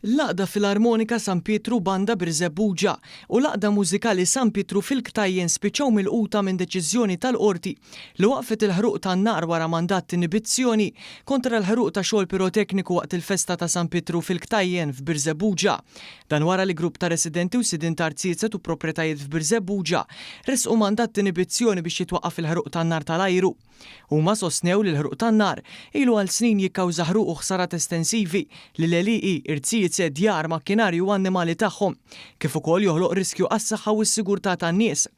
L-Għaqda Filarmonika San Pietru Banda Birżebbuġa u l-Għaqda Mużikali San Pietru fil-Ktajjen spiċċaw milquta minn deċiżjoni tal-Qorti li waqqfet il-ħruq tan-nar wara mandat t'inibizzjoni kontra l-ħruq ta' xogħol pirotekniku waqt il-festa ta' San Pietru fil-Ktajjen f'Birżebbuġa. Dan wara li grupp ta' residenti u sidien ta' rziezet u proprjetajiet f'Birżebbuġa ressqu mandat t'inibizzjoni biex jitwaqqaf il-ħruq tan-nar tal-ajru. Huma sostnew li l-ħruq tan-nar ilu għal snin jikkawża ħruq u ħsarat estensivi lil għelieqi, irziezet, djar, makkinarji u annimali tagħhom, kif ukoll joħloq riskju għas-saħħa u s-sigurtà tan-nies.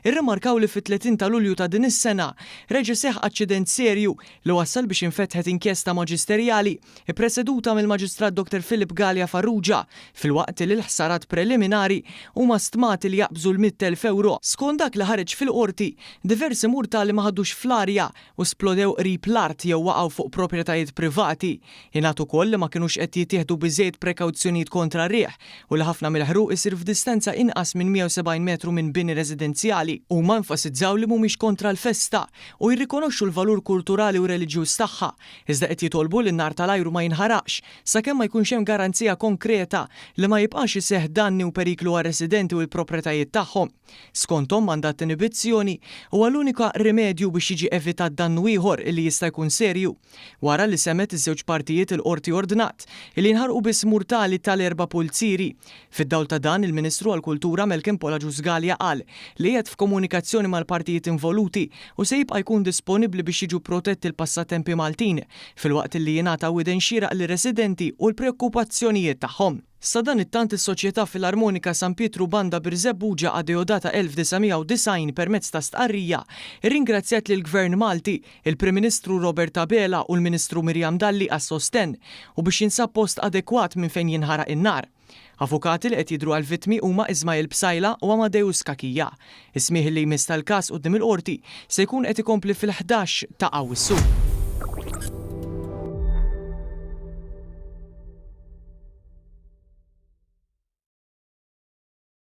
Irrimarkaw li fit-30 ta' Lulju ta' din is-sena reġa' seħħ aċċident serju li wassal biex infetħet inkjesta maġisterjali ippreseduta mill-Maġistrat Dottor Philip Galea Farrugia filwaqt li l-ħsarat preliminari huma stmati li jaqbżu l-100,000 ewro. Skont dak li ħareġ fil-Qorti, diversi murtali ma ħadux fl-arja u splodew qrib l-art jew waqgħu fuq proprjetajiet privati. Ingħad ukoll li ma kinux qed jittieħdu biżżejjed prekawzjonijiet kontra r-riħ u li ħafna mill-ħruq isir f'distanza inqas minn 170 metru minn bini residenzjali. Huma enfasizzaw li mhumiex kontra l-festa u jirrikonoxxu l-valur kulturali u reliġjuż tagħha, iżda qed jitolbu li n-nar tal-ajru ma jinħaraqx sakemm ma jkunx hemm garanzija konkreta li ma jibqax iseħħ danni u periklu għar-residenti u l-proprjetajiet tagħhom. Skonthom, mandat t'inibizzjoni huwa l-unika rimedju biex jiġi evitat dannu ieħor illi jista' jkun serju. Wara li semgħet iż-żewġ partijiet il-Qorti ordnat illi jinħarqu biss murtali tal-erba' pulzieri. Fid-dawl ta' dan, il-Ministru għall-Kultura Malcolm Paul Agius Galea qal li qiegħed f'komunikazzjoni mal-partijiet involuti u se jibqa' jkun disponibbli biex jiġu protetti l-passatempi Maltin, filwaqt li jingħata widen xieraq lir-residenti u l-preokkupazzjonijiet tagħhom. Sadanittant is-Soċjetà Filarmonika San Pietru Banda Birżebbuġa Adeodata 1990 permezz ta' stqarrija rringrazzjat lill-Gvern Malti, il-Prim Ministru Robert Abela u l-Ministru Miriam Dalli għas-sostenn u biex jinsab post adekwat minn fejn jinħaraq in-nar. Avukati li qed jidhru għall-vittmi huma Ismail Psaila u Amadeus Cachia. Is-smigħ li jmiss tal-każ quddiem il-Qorti se jkun qed ikompli fil-11 ta' Awwissu.